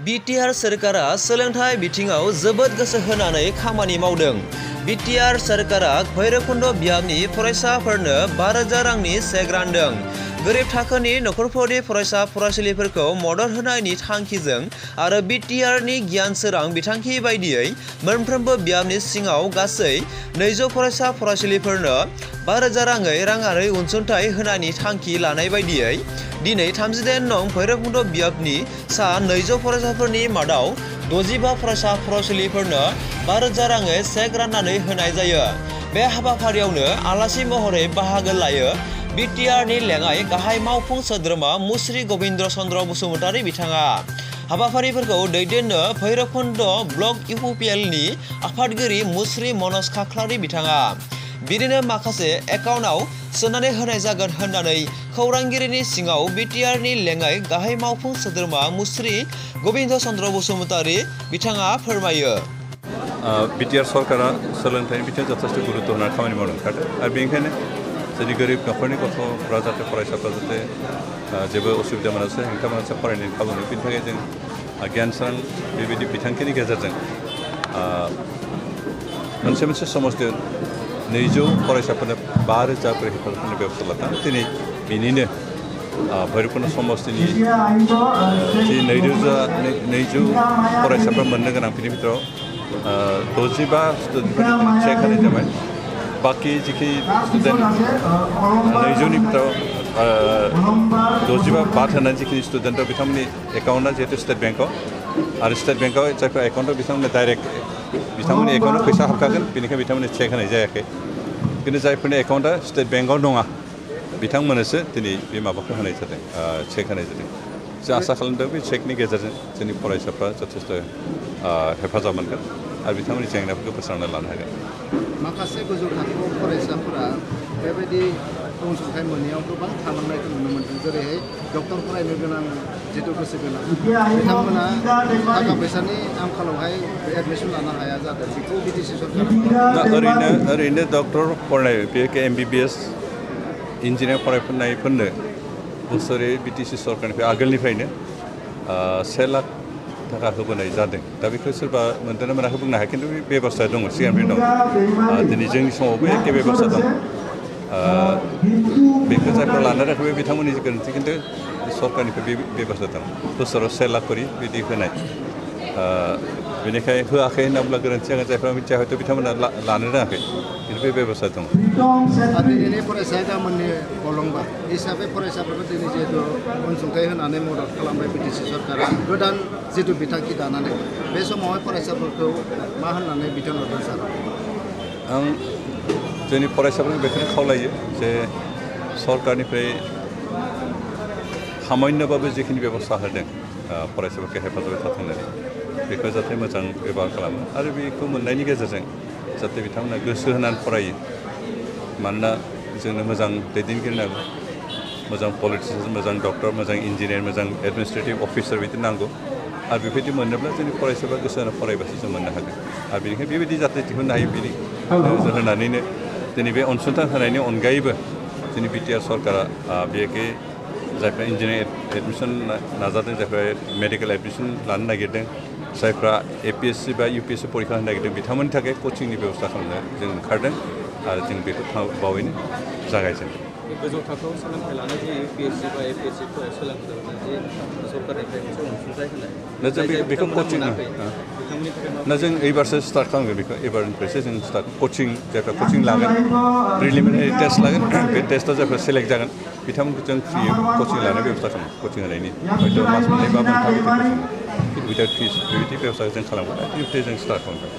BTR सोरखारा सोलोंथाइ बिथिङाव जोबोद गोसो होनानै खामानि मावदों। बिटिआर सोरखारा भैरबकुन्द बियाबनि फरायसाफोरनो 5,000 रांनि चेक रानदों। गोरिब थाखोनि नखरफोरनि फरायसा फरायसुलिफोरखौ मदद होनायनि थांखिजों आरो बिटिआरनि गियान सोरां बिथांखि बायदियै मोनफ्रोमबो बियाबनि सिङाव गासै 200 फरायसा फरायसुलिफोरनो 5,000 राङै राङारि अनसुंथाइ होनायनि थांखि लानाय बायदियै दिनै 38 नं भैरबकुन्द बियाबनि सा 200 फरायसाफोरनि मादाव 65 फरायसा फरायसुलिफोरनो 5,000 राङै चेक राननानै होनाय जायो। बे हाबाफारियावनो आलासि महरै बाहागो लायो बिटिआरनि लेङाइ गाहाय मावफुं सोद्रोमा मुस्रि गबिन्द्र चन्द्र बसुमतारी बिथाङा। हाबाफारिफोरखौ दैदेननो भैरबकुन्द ब्लक इउपिएलनि आफादगिरि मुस्रि मनज खाख्लारि बिथाङा। बिदिनो माखासे एकाउन्टआव सोनानै होनाय जागोन होननानै खौरांगिरिनि सिङाव बिटिआरनि लेङाइ गाहाय मावफुं सोद्रोमा मुस्रि गबिन्द्र चन्द्र बसुमतारी बिथाङा फोरमायो। बिटिआर सरकारा सोलोंथाइनि बिथिङाव जथेस्ट गुरुत्व होनानै खामानि मावनो ओंखारदों आरो बेनिखायनो जोंनि गोरिब नखरनि गथ'फ्रा जाहाथे फरायसाफ्रा जाहाथे जेबो असुबिदा मोनासै हेंथा मोनासै फरायनायनि खाबु मोनो बेनि थाखाय जों गियान सोरां बेबायदि बिथांखिनि गेजेरजों मोनसे समाजजों 200 फरायसाफोरनो 5,000 हेफाजाब होनो बेबस्था लादों। दिनै बेनिनो भैरबकुन्द समस्तिनि जि 200 फरायसाफ्रा मोननो गोनां बिनि बिथोराव 65 स्टुडेन्टफोरनि चेक होनाय जाबाय। बाखि जिखि स्टुडेन्ट 200नि बिथोराव 65 बाद होनाय जिखिनि स्टुडेन्ट दं बिथांमोननि एकाउन्टआ जिहेतु स्टेट बेंकआव आरो स्टेट बेंकआव जायफोर एकाउन्टआव बिथांमोननो डाइरेक्ट बिथांमोननि एकाउन्टआव फैसा हाबखागोन बेनिखायनो बिथांमोननो चेक होनाय जायाखै। खिन्थु जायफोरनि एकाउन्टआ स्टेट बेंकआव नङा बिथांमोननोसो दिनै बे माबाखौ होनाय जादों चेक होनाय जादों। जों आसा खालामदों बे चेकनि गेजेरजों जोंनि फरायसाफ्रा जथेस्ट हेफाजाब मोनगोन आरो बिथांमोननि जेंनाफोरखौ फोस्रांना लानो हागोन। माखासे गोजौ थाखोआव फरायसाफोरा बेबायदि अनसुंथाइ मोनैयाव गोबां थालांनायखौ नुनो मोन्दों। जेरैहाय डक्टर फरायनो गोनां जिथु गोसो गोनां बिथांमोना थाखा फैसानि आंखालावहाय एडमिसन लानो हाया जादों। बेखौ बिटिसि सरकारा ओरैनो डक्टर फरायनाय बे MBBS इन्जिनियार फरायफोरनो बोसोरै बिटिसि सरकारनिफ्राय आगोलनिफ्रायनो 1 लाख थाखा होबोनाय जादों। दा बेखौ सोरबा मोनदोंना मोनाखै बुंनो हाया खिन्थु बे बेबस्थाया दङ सिगांनिफ्राय दं। दिनै जोंनि समावबो एखे बेबस्था दं। बेखौ जायफोर लानो राखै बिथांमोननि गोरोन्थि खिन्थु सरकारनिफ्राय बे बेबस्था दं बोसोराव 1 लाख करि बिदि होनाय। बेनिखाय होआखै होनना बुंब्ला गोरोन्थि जागोन। जायफ्रा मिथिया हयथ' बिथांमोना लानो रोङाखै खिन्थु बे बेबस्था दं। दिनैनि फरायसाया गाबोननि अलंबा हिसाबै फरायसाफोरखौ दिनै जिहेतु अनसुंथाइ होनानै मदद खालामबाय बिटिसि सरकारा गोदान जिथु बिथांखि दानानै बे समावहाय फरायसाफोरखौ मा होननानै बिथोन हरदों सार? आं जोंनि फरायसाफोरनो बेखौनो खावलायो जे सरकारनिफ्राय सामान्यबाबो जिखिनि बेबस्था होदों फरायसाफोरखौ हेफाजाब होनानै बेखौ जाहाथे मोजां बेबहार खालामो आरो बेखौ मोननायनि गेजेरजों जाहाथे बिथांमोना गोसो होनानै फरायो। मानोना जोंनो मोजां दैदेनगिरि नांगौ, मोजां पलिटिसियान, मोजां डक्टर, मोजां इन्जिनियार, मोजां एडमिनिस्ट्रेटिभ अफिसार बिदि नांगौ आरो बेबायदि मोनोब्ला जोंनि फरायसाफ्रा गोसो होनानै फरायबासो जों मोननो हागोन। आरो बेनिखायनो बेबायदि जाहाथे दिहुननो हायो बेनि नोजोर होनानैनो दिनै बे अनसुंथाइ होनायनि अनगायैबो जोंनि बिटिआर सरकारा बेखै जायफ्रा इन्जिनियार एडमिसन नाजादों, जायफ्रा मेडिकेल एडमिसन लानो नागिरदों, जायफ्रा APSC बा UPSC परीक्षा होनो नागिरदों बिथांमोननि थाखाय कचिंनि बेबस्था खालामनो जों ओंखारदों आरो जों बेखौ बावैनो जागायजेनदों। गोजौ थाखोआव सोलोंथाइ लानाय जे UPSC बा APSC सोलोंथाइ लानाय जे सरकारनिफ्राय मोनसे अनसुंथाइ होनाय दा जों बेखौ कचिं ना जों एबारसो स्टार्ट खालामगोन बेखौ एबारनिफ्रायसो जों स्टार्ट कचिं जायफ्रा कचिं लागोन प्रिलिमिनारि टेस्ट लागोन बे टेस्टआव जायफ्रा सेलेक्ट जागोन बिथांमोनखौ जों फ्रि कचिं लानाय बेबस्था खालामो। कचिं होनायनि हयथ' मास मोननै बा मोनथाम उइदाउट फिस बेबायदि बेबस्थाखौ जों खालामगोन। बेनिफ्राय जों स्टार्ट खालामगोन।